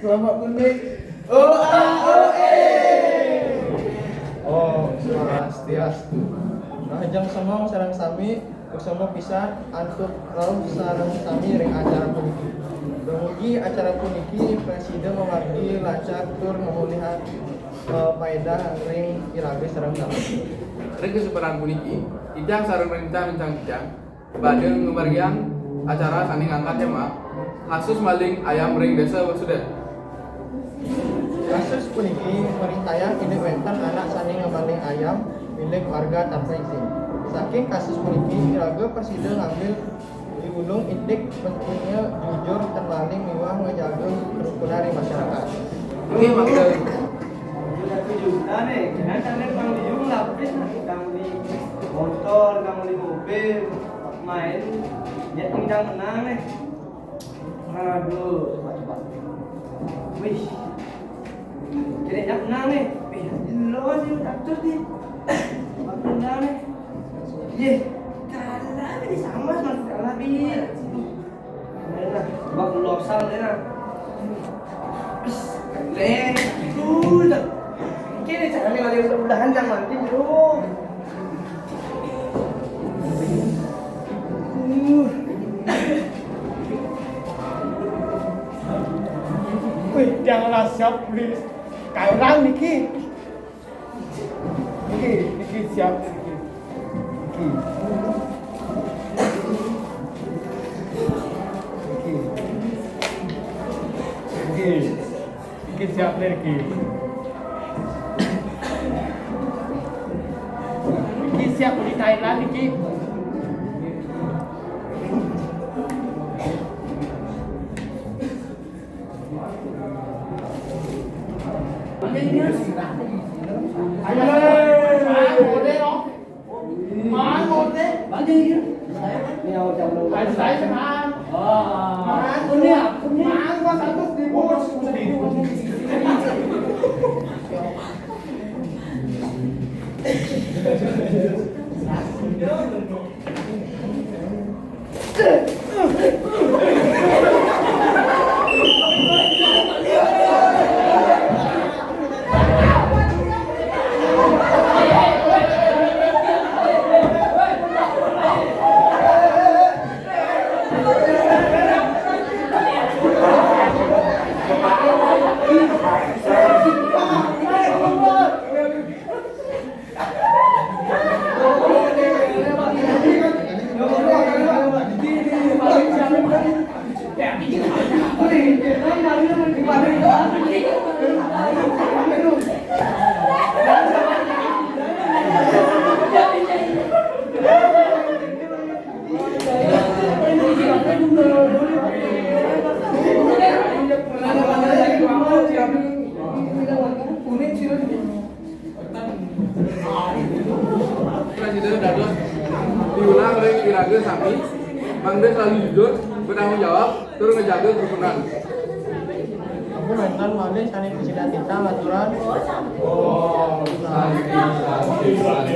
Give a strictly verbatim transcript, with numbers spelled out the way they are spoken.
Bapak Kunik. O A O E. Om Swastiastu. Rahajeng semeng sareng sami, suksma pisan antuk rauh sareng sami ring acara puniki. Dumugi acara puniki prasida mamargi lancar tur ngamolihang, eh, paedah ring iraga sareng sami. Ring kasempatan puniki, titiang sareng ring titiang, titiang badhe ngamargiang acara sane ngangkat tema Kasus Maling Ayam ring Desa Wesudan. Kasus puniki mrintayang indik wenten anak sane ngamaling ayam milik warga tanpa izin. Saking kasus puniki, iraga prasida ngambil piwulung indik pentingnya jujur, termaling miwah ngajaga kerukunan di masyarakat. Ini maksud. Jujur, jujur, nih, jangan sampai bang jujur lapis, nah, bang beli motor, bang beli mobil, main, dia tinggal menang nih. Aduh, coba, coba. Wih. Jadi nyak menang nih. Wih, lo sih, tak terus nih. Coba menang nih. Ye, kalah ini sama, sama kalah, Bil. Nah, coba losal ya. Wih, keren. Tuh, tuh. Ini caranya lagi, mudah-mudahan yang mati, bro. Wih, janganlah siap, please. Kailan niki. Niki, niki siap niki. Niki. Niki. Niki. Iki siap nih, iki. Iki siap di Thailand, iki. Ayo, ayo, ayo, ayo. Presiden dados diulang ring iraga sami, mangda selalu jujur, bertanggung jawab, tur ngejaga kerukunan. Ampun wénten malih sané presiden titah aturan. Om Santi, Santi, Santi.